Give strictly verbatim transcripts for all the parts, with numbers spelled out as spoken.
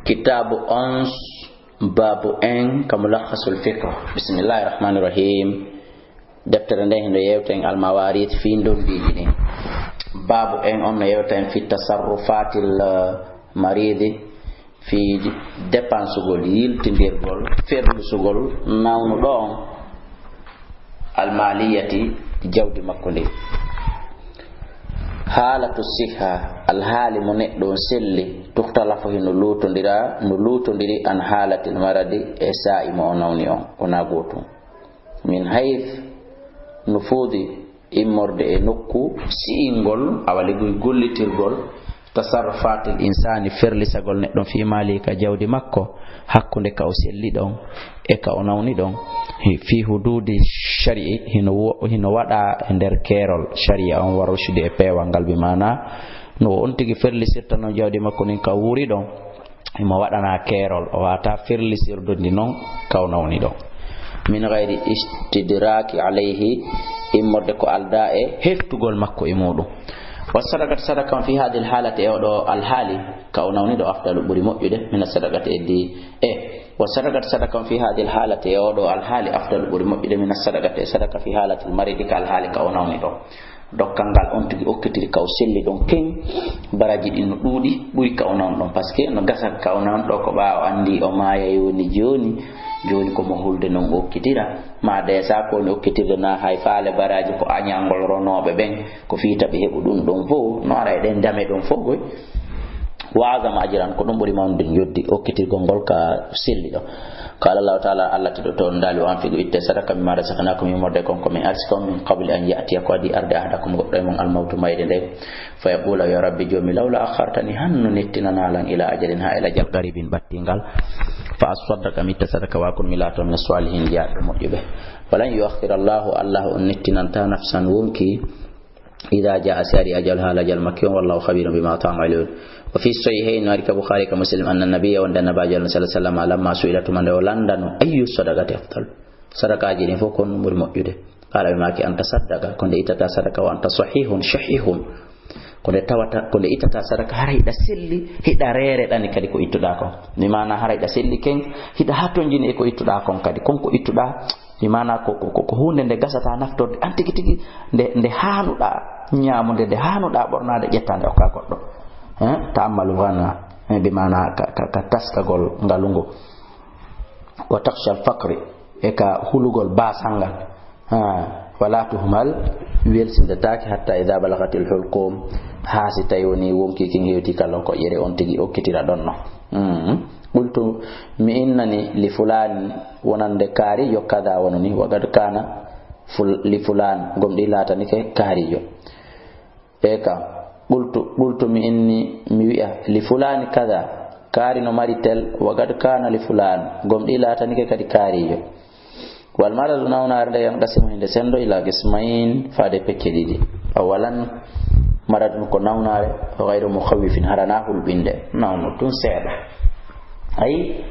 Kitaabu onze, baabu un, ka Mulakhasul Fiqh. Bismillahir Rahmanir Rahim. Deftere nde hino yewta en almawarit fii ndondiiji ɗin. Baabu un on no yewta en fi tasarrufatil, eh, maridi, fii dépensugol, yiltindirgol, ferlusugol nawnuɗo on, almaliyati, jawdi makko ndin. Haalatu siha, alhaali mo neɗɗo on selli, tukhtalafu hino luutondira, no luutondiri an haalatil maradi e saa'i mo o nawni on, wonaa gootum. Min hayth nufudi, immorde e nokku si'ingol, awa liguy gollitirgol, tasarrufatil insaani, ferlisagol neɗɗo on fii maali ka jawdi makko, hakkunde ka o selli ɗon e ka o nawni ɗon, hi-, fii huduudi shari'i, hino wo-, hino waɗa e nder keerol shari'a on, wa rushdi e peewal ngal, bi maana no o on tigi ferlisirta non jawdi makko ndin ka wuuri ɗon, himo waɗana keerol, o waata ferlisirdude non ka o nawni ɗon. Min gayri istidraki alayhi, immorde ko aldaa e heftugol makko e muɗum. Wa sadaqat, sadaka on fi hadhihi alhalati, e oɗo alhaali, ka o nawni ɗo, afdalu, ɓuri moƴƴude, min sadaqati, eddi, e wa sadaqat, sadaka on fi hadhihi alhalati, e oɗo alhaali, afdalu, ɓuri moƴƴude, min sadaqati, e sadaka fi halati almaridi, ka alhaali ka o nawni ɗo. Dokkal ngal on tigi okkitiri ka o selli ɗon ken, baraji ɗin no ɗuuɗi, ɓuri ka o nawni ɗon. Parce que no gasa ka o nawni ɗo ko ɓaawo anndi o maaya, yoni jooni, jooni ko mo hulde non okkitira. Ma desa ko woni okkitirde na hay faale baraji ko añangol ronooɓe ɓen, ko fii taɓi heɓu ɗum ɗon fof, no ara e ɗen dame ɗon fof koy. Wa azama ajran, ko ɗum ɓuri mawnude yoddi okkitirgol ngol ka selli ɗo. Qala Allahu ta'ala, Allah tiɗo toon daali, wa anfiqu, itte sadaka, mimma razaqnakum, immorde kon ko min arsi kon, min qabli an ya'tiya, ko adi arde, ahadakum, goɗɗo e mon, al mawtu, mayde nde, fa yaqula, yo Rabbi Joomi, lawla akhartani, hanno nettinanaa lan, ila ajalin, haa ila jal qaribin, ɓattingal, fa asaddaqa, mi itta sadaka, wa akun, mi laato min salihin, jeyaaɓe moƴƴuɓe. Walan yuakhkhira Allahu, Allah on nettinanta nafsan, wonki, ida jaa, si ari, ajaluha, lajal makki on, wallahu khabirun bima ta'malun. Wa fi sahihayn, no ari ka Bukhari ka Muslim, anna nabiyya, wonde Annabaajo Allah sallallahu alaihi wasallam, lamma su'ila, tuma nde o landano, ayyu sadaqati afdal? Sadakaaji ɗin fof kon ɓuri moƴƴude? Qala, ɓe maaki, an tasaddaqa, ko nde ittata sadaka, wa anta sahihun shahihun, ko nde tawata, ko nde ittata sadaka, hara hiɗa selli, hiɗa reere ɗani kadi ko ittuɗa kon. Mi maana hara hiɗa selli ken, hiɗa hatonjini e ko ittuɗa kon kadi. Kon ko ittuɗa, mi maana ko, ko, ko, ko huunde nde gasata naftorde an tigi tigi, nde, nde haanuɗa ñaamude, nde haanuɗa ɓornaade, ƴetta nde okka goɗɗo. Eh, ta'ammalu ghana, eh, bi maana ka, ka, ka taskagol ngalu ngu. Wa takhsha al-faqri, e ka hulugol baasal ngal. Ha, wala tuhmal, welsindataake, hatta idha balagatil hulqum, haa si tawi woni wonki kin hewti ka lonko ƴere, on tigi okkitira ɗon no. Mm. Qultu, mi innani, li fulan, wonande kaarijo, kada wano ni, wa qad kana ful-, li fulan, gomɗi laatanike kaarijo. Eka, qultu, qultu mi inni, mi wi'a, li fulani kada, kaari no mari tel, wa qad kana li fulan, gomɗi laatanike kadi kaarijo. Wal maradu, nawnaare nde, yanqasimu, hinde sendo, ila qismayn, faade pecce ɗiɗi. Awalan, maradun ko nawnaare, ghayru mukhawwifin, hara na hulɓinde, nawnu tun seeɗa. Ayi,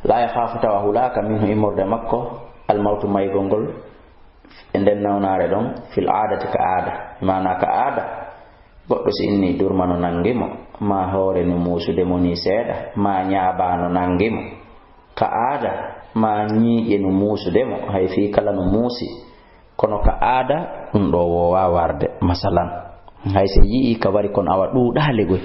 la yakhafu, tawa hulaaka, minhu, immorde makko, al mawtu, maygol ngol, e nden nawnaare ɗon, fil aadati, ka aada. Maana ka aada, goɗɗo si inni durma no nangi mo, ma hoore no muusude mo ni seeɗa, ma ñaaba no nangi mo. Ka aada, ma ñiiƴe no muusude mo, hay fii kala no muusi. Kono ka aada, ɗum ɗo woowaa warde. Masalan, hay si yi'ii ka wari, kono awa ɗuuɗaali goy.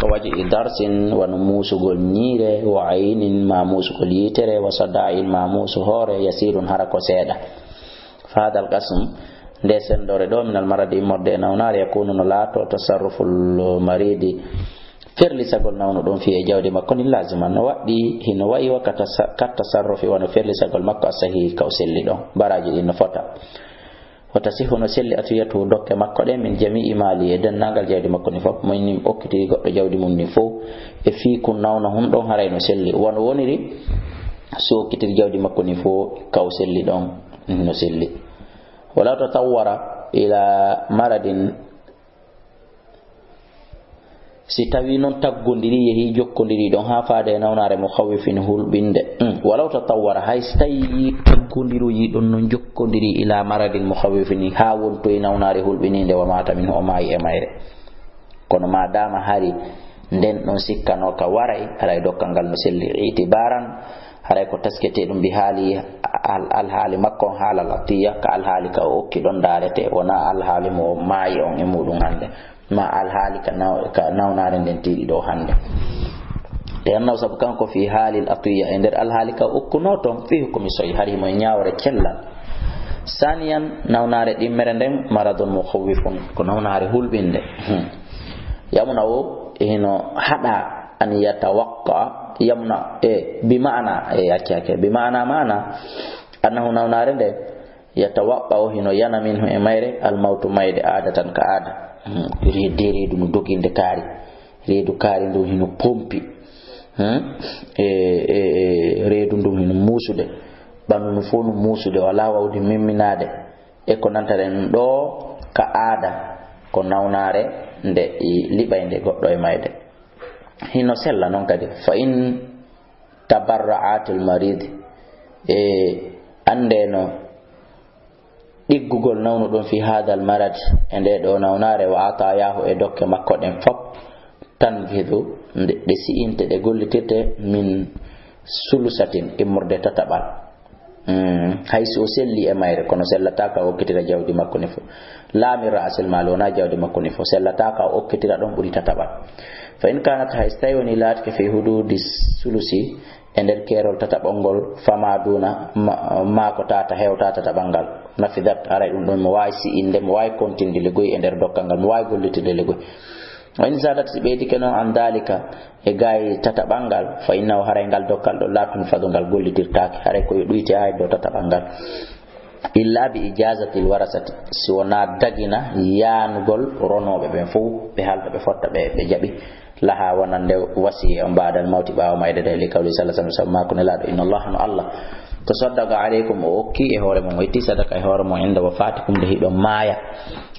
Ka waji i darsin, wano muusugol ñiire, wa aynin, ma muusugol yitere, wa sada'in, ma muusu hoore, yasirun, hara ko seeɗa. Fa hadal qasm, nde sendoore ɗo, minal maradi, immorde e nawnaare, yakunu, no laato, tasarruful maridi, ferlisagol nawnuɗo on fii e jawdi makko ndin, laziman, no waɗɗi, hino wayi wa ka tasa-, ka tasarrufi, wano ferlisagol makko, asahi, ka o selli ɗon. Baraji ɗin no fota. Wa tasihhu, no selli, atiyatu, dokke makko ɗen, min jami'i mali, e denndaangal jawdi makko ndin fof. Mo inni okkiti goɗɗo jawdi mum ndin fof, e fii kun nawna hun ɗon, haray no selli. Wano woniri, si okkitiri jawdi makko ndin fof, ka o selli ɗon, no selli. Walaw tatawwara ila maradin, si tawi non taggondiri, yehi jokkondiri ɗon haa faade e nawnaare, mukhawwifin, hulɓinde. Mm. Walaw tatawwara, hay si tawi taggondiroyi ɗon non jokkondiri ila maradin mukhawwifin, haa wontoyi nawnaare hulɓiniinde, wa mata minhu, o maayi e mayre. Kono ma dama hari nden ɗon sikkanoo ka waray, haray dokkal ngal no selli itibaran, haray ko tasketee ɗum bi haali al-, alhaali makko on, haalal atiya, ka alhaali ka o okki ɗon ndaarete, wonaa alhaali mo maayi on e muɗum hannde, ma alhaali ka naw-, ka nawnaare nden tiiɗi ɗo hannde. Te annaw sabu kanko fi haalil atiya, e nder alhaali ka okkunoo ton, fi hukumi soy, hari himo e ñaawre cellal. Saniyan, nawnaare ɗimmere nden, maradun mukhawwifun, ko nawnaare hulɓinde. Hmm. Yamuna o, hino haɗa an yatawaqqa, yamuna, e, bi maana, e, acce, acce, bi maana, maana, annahu nawnaare nde, yatawaqqa o hino yana minhu e mayre, al mawtu mayde aadatan ka aada. Hmm, reedu, reedu no doginde kaari. Reedu kaari ndun hino pompi. Hmm? E, e, e, reedu ndun hino muusude. Ɓandu ndun fow no muusude, walaa wawde memminaade. E ko nanta ɗen ɗoo ka aada, ko nawnaare nde i liɓaynde goɗɗo e mayde. Hino sella non kadi. Fa in tabarra'atil marid, e, anndee no ɗiggugol nawnu ɗum fi hadal marad, e nde ɗo nawnaare, wa atayaahu, e dokke makko ɗen fop, tanfidu, nde, ɗe si'inte, ɗe gollitirte, min sulusatin, immorde tataɓal. Mm, hay si o selli e mayre, kono sellataaka o okkitira jawdi makko ni fof. Laa min ra'sil maal, wonaa jawdi makko ni fof. Sellataaka o okkitira ɗon ɓuri tataɓal. Fa in kanat, hay si tawi woni laatike fi hududi sulusi, e nder keerol tataɓal ngol, fama duna, ma, ma ko tata hewta tataɓal ngal. Nafidat, haray ɗum ɗon mo waawi si'inde, mo waawi kontinde liggey e nder dokkal ngal, mo waawi gollitirde liggey. Wa in zadat, si ɓeydike noon an dalika, e gaay tataɓal ngal, fa innahu, haray ngal dokkal ɗo, la tunfadu, ngal gollitirtaake, haray ko yo ɗuyte haa e dow tataɓal ngal. Illa bi ijazatil warasati, si wonaa dagina yaanugol ronooɓe ɓen fow, ɓe haalta, ɓe fotta, ɓe, ɓe jaɓi. Laha, wonande wasiye on, ba'dal mawti, ɓaawo mayde de, li qawli sallallahu alaihi wasallam, sabu maaku Nelaaɗo, inna Allah, no Allah, tasaddaqa alaykum, o okki e hoore mon, o itti sadaka e hoore mon, inda wafatikum, nde hiɗon maaya.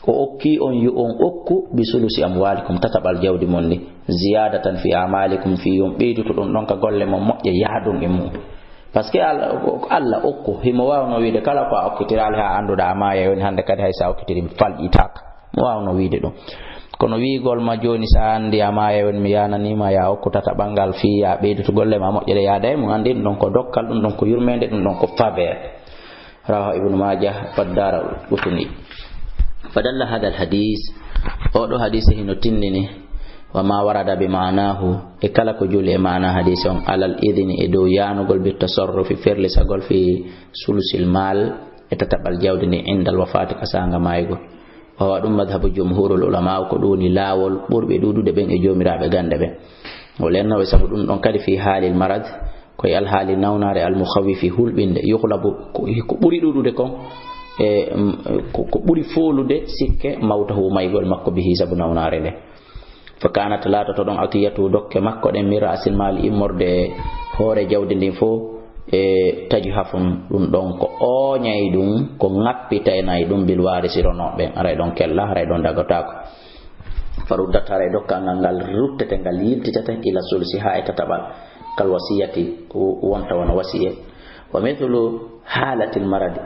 O okki on yo on okku bi sulusi amwalikum, tataɓal jawdi mon ndi, ziyadatan fi amalikum, fi on ɓeyduto ɗum ɗon ka golle mon moƴƴe, yaadun e mum. Parce que Allah, ko Allah okku, himo waawno wiide kala ko a okkitiraali haa annduɗaa a maaya, woni hannde kadi hay so a okkitiri mi falƴitaaka. Mo waawno wiide ɗum. Kono wiigol ma jooni, so a anndi a maaya, woni mi yaananiima, ya okku tataɓal ngal fii ya ɓeydutu golle ma moƴƴere yaada e mum, anndi ɗum ɗon ko dokkal, ɗum ɗon ko yurmeende, ɗum ɗon ko faveur. Rawahu Ibnu Maajah wa Daaraqutni. Fadalla hadal hadis, oo ɗoo hadis hino tindini, wa ma warada bi maanahu, e kala ko juli e maana hadis on, alal idini, e dow yaanugol, bi tasarrufi, ferlisagol, fi sulusil maal, e tataɓal jawdi ndi, indal wafaati, ka saanga maayugol. Wa huwa, ɗum madhabu jumhurul ulama, ko ɗum woni laawol ɓurɓe ɗuuɗude ɓen e joomiraaɓe gannde ɓen. O lennooɓe sabu ɗum ɗon kadi fi haalil marad, ko e alhaali nawnaare, al mukhawwifi, hulɓinde, yughlabu, ko, ko ɓuri ɗuuɗude kon, e, mm, ko, ko ɓuri foolude sikke, mawtahu, maygol makko, bihi, sabu nawnaare nde. Fa kanat, laatoto ɗon, atiyatu, dokke makko ɗen, min ra'sil maali, immorde e hoore jawdi ndin fow, e tajhafun, ɗum ɗon ko ooñay ɗum, ko ŋappitaynay ɗum, bil waarisi, ronooɓe ɓen, haray ɗon kella, haray ɗon dagotaako. Faruddat, haray dokkal ngal ngal ruttete, ngal yiltitete, ila sulusi, haa e tataɓal, kal wasiyati, wo-, wonta wona wasiye. Wa mithlu haalatil maradi.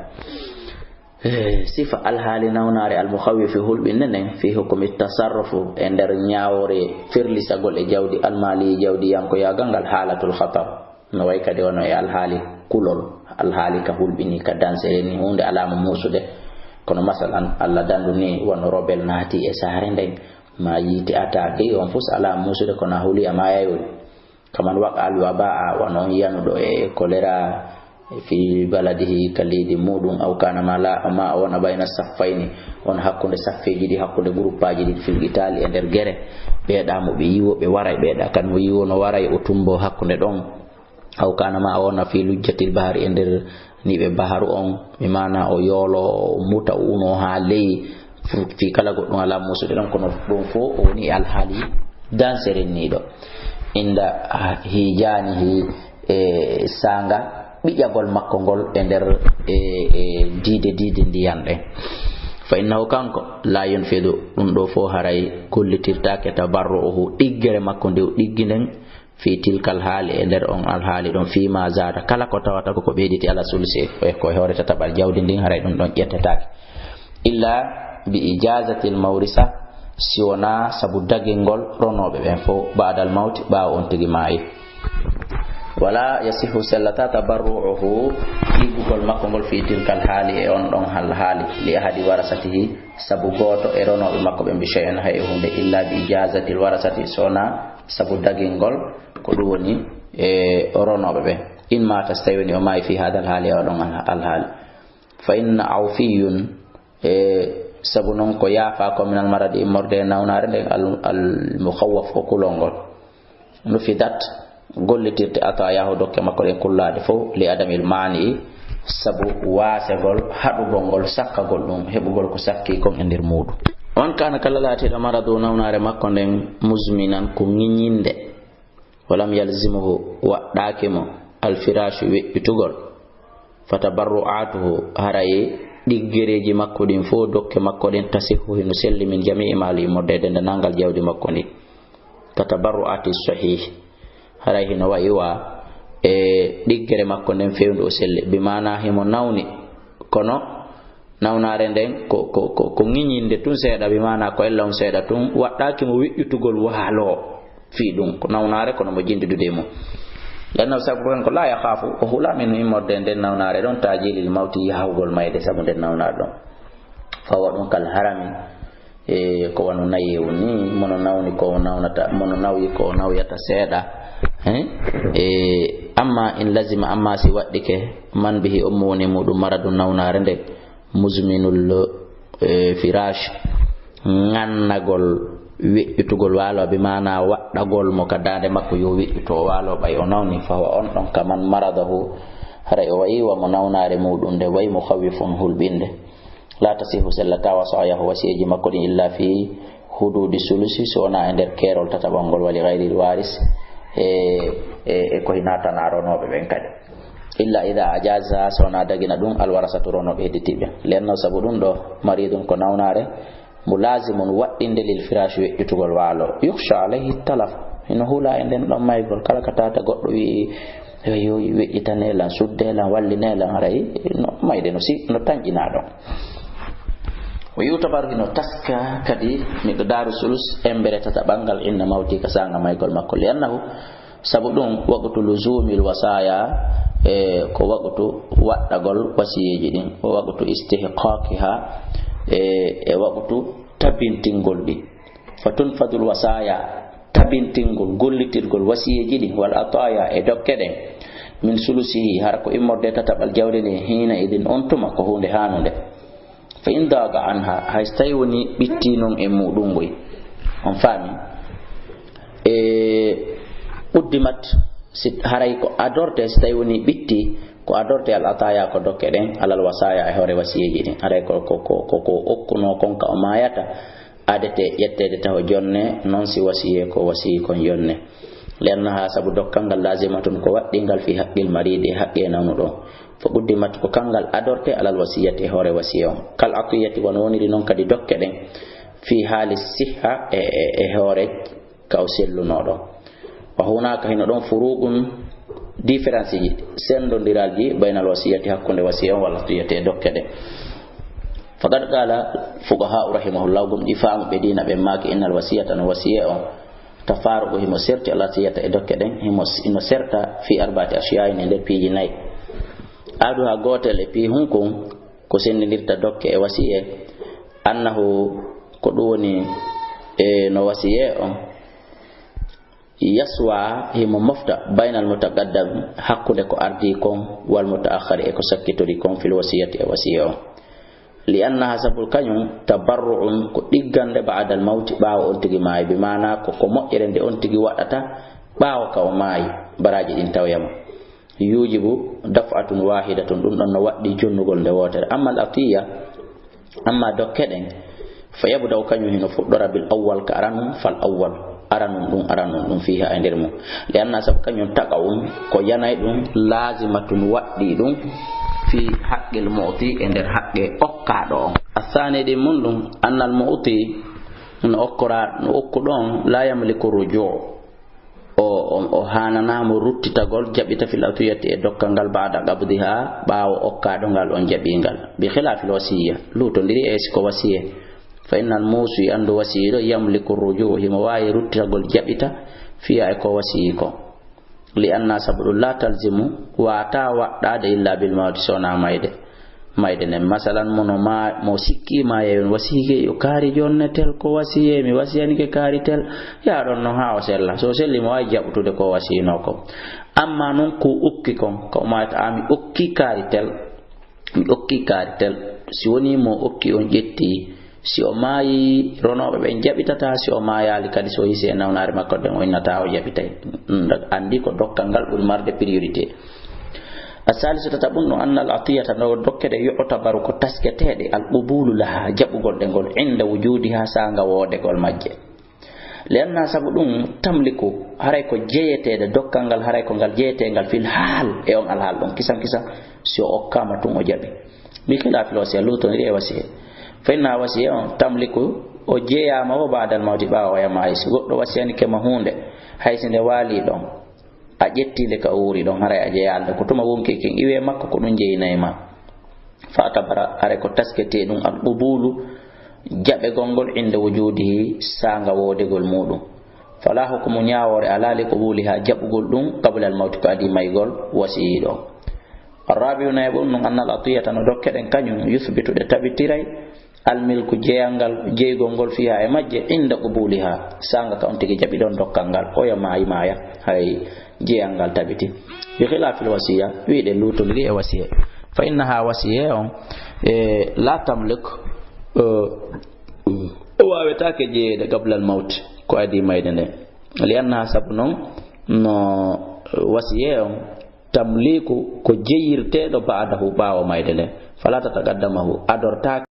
Eh, sifa alhaali nawnaare, al mukhawwifi, hulɓinde nden, fi hukmi tasarrufu, e nder ñaawore ferlisagol e jawdi, almaali, jawdi yankoyaagal ngal, haalatul khatar. No way kadi wano e alhaali kulol, alhaali ka hulɓini, ka dansere ni, huunde alaa mo muusude. Kono masalan, Allah dandu ni, wano robel naati e saare nden, ma yiite attaque, on fof alaa mo muusude, kono a huli a maayay woni. Kaman waqa al wabaa, wano on yanuɗo e kolera fi baladihi, ka leydi muɗum, aw kana ma la, ma o wona bayna saffayni, on hakkunde saffeeji ɗi, hakkunde guruppaaji ɗi, fil qitaali, e nder gere. Ɓeeɗa mo ɓe yiwo, ɓe waray, ɓeeɗa kan mo yiwo no waray, o tumbo hakkunde ɗon. Aw kana ma o wona fi lujjatil bahari, e nder niɓe baharu on, mi maana o yoolo, o muta, o uno haa ley, fi kala goɗɗum alaa muusude ɗon, kono ɗum fof o woni e alhaali dansere niiɗo. Inda, ah, hijaanihi, e saanga ɓiƴagol makko ngol e nder, e, e diide, diide ndiyan ɗen. Fa innahu, kanko, la yunfidu, ɗum ɗo fof haray gollitirtaake, tabarru'uhu, ɗiggere makko nde o ɗiggi nden, fi tilkal haali, e nder on alhaali ɗon, fi ma zaada, kala ko tawata ko ko ɓeyditi ala sulusi, e ko e hoore tataɓal jawdi ndin, haray ɗum ɗon ƴettetaake. Illa bi ijazatil mawrisa, si wonaa sabu dagingol ronooɓe ɓen fow, ba'dal mawti, ɓaawo on tigi maayi. Wala yasihu, sellata, tabarru'uhu, ɗiggugol makko ngol, fi tilkal haali, e on ɗon hal-, haali, li ahadi warasatihi, sabu gooto e ronooɓe makko ɓen, bi shay'in, hay e huunde, illa bi ijazatil warasati, si wonaa sabu dagingol, ko ɗum woni e ronooɓe ɓen. In maata, si tawi woni o maayi, fi hadal haali, e oɗon al-, alhaali. Fa inna awfiyun, e sabu non ko yaafaa ko minal maradi, immorde e nawnaare nden, al, al mukhawwaf, ko kulol ngol. Nufidat, gollitirte, ataayahu, dokke makko ɗen kullaaɗe fow, li adamil maani, sabu waasegol, haɗugol ngol, sakkagol ɗum, heɓugol ko sakki kon e nder muuɗum. Wan kana, kala laatiiɗo maradu, nawnaare makko nden, muzminan, ko ŋiñinnde, walam yalzimuhu, waɗɗaaki mo, alfirashu, weƴƴutugol, fatabarru'atuhu, haray ɗiggereeji makko ɗin fow, dokke makko ɗen, tasihhu, hino selli, min jami'i maali, immorde e denndanangal jawdi makko ndin, katabarru'ati sahih, haray hino wa'i wa e ɗiggere makko nden fewndu o selli, bi maana himo nawni, kono nawnaare nden ko, ko, ko, ko ŋiñinde tun seeɗa, bi maana ko ella on seeɗa tun, waɗɗaaki mo weƴƴutugol waaloo fii ɗum, ko nawnaare, kono mo jindidude e mum. Lannahu, sabu kanko, la yakhafu, o hula, min, immorde e nden nawnaare ɗon, ta'jilil mawti, yahugol mayde sabu nden nawnaare ɗon. Fa huwa, ɗum, kal harami, e ko wano nayewu ni, mono nawni ko o nawnata, mono nawyi ko o nawyata seeɗa. Eh? E, amma in lazima, amma si waɗɗike, man bihi, on mo woni e muɗum maradu, nawnaare nden, muzminul, e, firash, ŋannagol weƴƴutugol waaloo, bi maana waɗɗagol mo ka daande makko, yo weƴƴuto o waaloo, ɓay o nawni, fa huwa, on ɗon, kaman maradahu, haray o wa'i wa mo nawnaare muɗum nde, wa'i mukhawwifun, hulɓinde. La tasihu, sellataa, wasaayahu, wasiyeeji makko ɗin, illa fi hududi sulusi, so wonaa e nder keerol tataɓal ngol, wa li ghayril waris, e, e, e ko hinaa tanaa ronooɓe ɓen kadi. Illa ida ajaza, so wonaa dagina ɗum, alwarasatu, ronooɓe hedditiiɓe. Liannahu, sabu ɗum ɗo, maridun, ko nawnaare, mulazimun, waɗɗinde, lil firashi, weƴƴutugol waaloo. Yukhsha alayhi talaf, hino hula e nden ɗon maygol, kala ka tata goɗɗo wi'i, "Yo, yo, weƴƴitane lan, sudde lan, walline lan," haray no mayde no si, no tanƴinaa ɗon. Wa yutabaru, hino taska kadi, miqdaru sulus, embere tataɓal ngal, inda mawti, ka saanga maygol makko, liannahu, sabu ɗum, waqtu luzumil wasaya, e ko waqtu waɗɗagol wasiyeeji ɗin, wa waqtu istihqaqiha, e, e waqtu tabintingol ɗi. Fa tunfadul wasaya, tabintingol, gollitirgol wasiyeeji ɗin, wal ataya, e dokke ɗen, min sulusihi, hara ko immorde tataɓal jawdi ndin, hina idin, on tuma, ko huunde haanunde. Fa in daga anha, hay so tawi woni ɓitti non e muɗum ngoy. On faami? E quddimat, si haray ko adorte, si tawi woni ɓitti, ko adorte al ataya, ko dokke ɗen, alal wasaya, e hoore wasiyeeji ɗin. Haray ko, ko, ko, ko, ko okkuno kon ka o maayata, adete ƴetteede taho jonne, non si wasiye ko wasiyi kon yonne. Liannaha, sabu dokkal ngal, lazimatun, ko waɗɗingal, fi haqqil maridi, e haqqe nawnuɗo. Fa quddimat, ko kangal adorte, alal wasiyati, e hoore wasiya on. Kal atiyati, wano woniri non kadi dokke ɗen, fi haali siha, e, e, e hoore ka o sellunoɗo. Wa hunaka, hino ɗon, furuqun, différence ji, sendondiralji, baynal wasiyati, hakkunde wasiya on, wal atiyati, e dokke ɗen. Faqad qala fuqaha'u rahimahullah, gomɗi faamu ɓe diina ɓen maaki, innal wasiyata, no wasiye on, tafaruqu, himo serti, al atiyata, e dokke ɗen, himo, hino serta, fi arba'ati ashiya'in, e nder piiji nayi. Ahaduha, gootel e pii hunkun, ko sendindirta dokke e wasiye, annahu, ko ɗum woni, e no wasiye on, yaswa, himo mofta, baynal mutaqaddam, hakkunde ko ardii kon, wal mutaakhkhari, e ko sakkitori kon, fil wasiyati, e wasiya on. Li annaha, sabu kañum, tabarru'un, ko ɗiggande, ba'dal mawti, ɓaawo on tigi maayi, bi maana ko, ko moƴƴere nde on tigi waɗata ɓaawo ka o maayi, baraaji ɗin tawoya mo. Yujibu daf'atun wahidatun, ɗum ɗon no waɗɗi jonnugol nde wootere. Amma al atiya, amma dokke ɗen, fa yabda'u, kañum hino fuɗɗora, bil awwal, ka aranun, fal awwal, aranun ɗum, aranun ɗum, fiha, e nder mum. Li anna, sabu kañum, taqa'un, ko yanay ɗum, lazimatun, waɗɗi ɗum, fi haqqil mu'ti, e nder haqqe okkaaɗo on. Asani ɗin mun ɗum, annal mu'ti, no okkora, no okkuɗo on, la yamliku ruju', o, o, o haananaa mo ruttitagol, jaɓita, fil atiyati, e dokkal ngal, ba'da qabdiha, ɓaawo okkaaɗo ngal on jaɓi ngal. Bi khilafil wasiyya, luutondiri e si ko wasiye. Fa innal muusi, anndu wasiyiiɗo, yamliku rujuu, himo waawi ruttitagol jaɓita, fiya e ko wasiyi ko. Li anna, sabu ɗum, la talzimu, waata waɗɗaade illa bil mawti, so wonaa mayde. Mayde nden, masalan, mo no ma-, mo sikki ma yewen wasiyike yo kaari jonne tel ko wasiye, mi wasiyanike kaari tel, yaa ɗon non haa o sella. So selli, mo waawi jaɓtude ko wasiyinoo ko. Amma non ko ukki kon, ko mayta a mi ukki kaari tel, mi okki kaari tel. Si woni mo okki on ƴetti, si o maayi, ronooɓe ɓen jaɓitata, si o maayaali kadi, so hisi e nawnaare makko ɗen, o innata o jaɓitay. Mm, anndi ko dokkal ngal ɓuri marde priorité. Asalisu, tataɓun ɗum, anna al atiyata, no dokke ɗe, yu'tabaru, ko tasketeeɗe, al qubulu laha, jaɓugol ɗe ngol, inda wujudiha, saanga woodegol majje. Li anna, sabu ɗum, tamliku, haray ko jeyeteeɗe, dokkal ngal, haray ko ngal jeyeteengal fil haal, e on alhaal ɗon, kisan kisan, si o okkaama tun o jaɓi. Bi khilafil wasiya, luutondiri e wasiye. Fa inna wasiye on, tamliku, o jeyaama o ba'dal mawti, ɓaawo o yamaayi. Si goɗɗo wasiyanike ma huunde, hay si nde waali ɗon, a ƴetti nde ka o wuuri ɗon, haray a jeyaali nde. Ko tuma wonki kin iwe makko, ko ɗum jeyinay ma. Fa tabara, haray ko taskete ɗum al qubulu, jaɓegol ngol, inda wujudihi, saanga woodegol muɗum. Fala hukumu, ñaawoore alaa li qubuliha, jaɓugol ɗum, qabla al mawti, ko adii maygol wasiyiiɗo. Arrabiu, nayaɓun ɗum, anna al atiyata, no dokke ɗen kañum, yusbitu, ɗe tabitiray, al milku, jeyal ngal, jeygol ngol, fiha, e majje, inda qubuliha, saanga ka on tigi jaɓi ɗon dokkal ngal, oya maayi maaya, hay jeyal ngal tabiti. Bi khilafil wasiya, wiide luutondiri e wasiye. Fa innaha, wasiye on, e, la tamlik, e, o waawetaake jeyeede qabla al mawt, ko adii mayde nde. Li annaha, sabu non, no wasiye on, tamliku, ko jeyirteeɗo ba'dahu, ɓaawo mayde nde. Fala tataqaddamahu, adortaake